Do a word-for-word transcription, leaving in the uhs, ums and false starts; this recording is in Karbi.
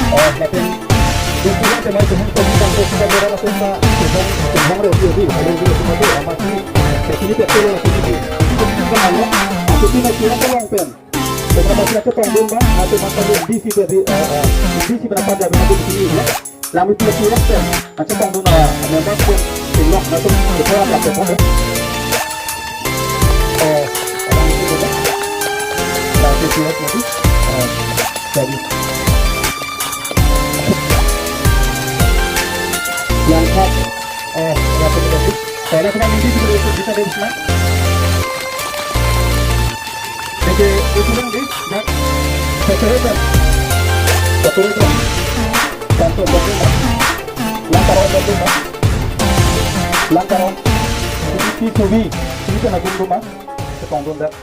Oh, lapen. Dukung tema cehong cehong bang ko sudah berapa sesa cehong cehong re di di. Kalau di semua tu amat ni. Sini betul lah sini di. Itu kan alo. Aku tu nak kira tolong pen. Beberapa sila chetongdun bang. Atau masa di di si di. Di si berapa dia berapa di sini ya. Lami tu kira pen. Achetongdun ah. Memang pun tengok atau kita apa tu. Oh, orang itu tu. Orang itu tu. Oh, jadi. Yang empat, eh, yang kedua. Saya nak kena mimpi juga itu bisa dari sana. Oke, itu yang di, ya. Satu meter. Satu meter. Satu meter. Langkar on satu meter. Langkar on. Ini subi. Ini kena gundum, ah. Chetongdun dak.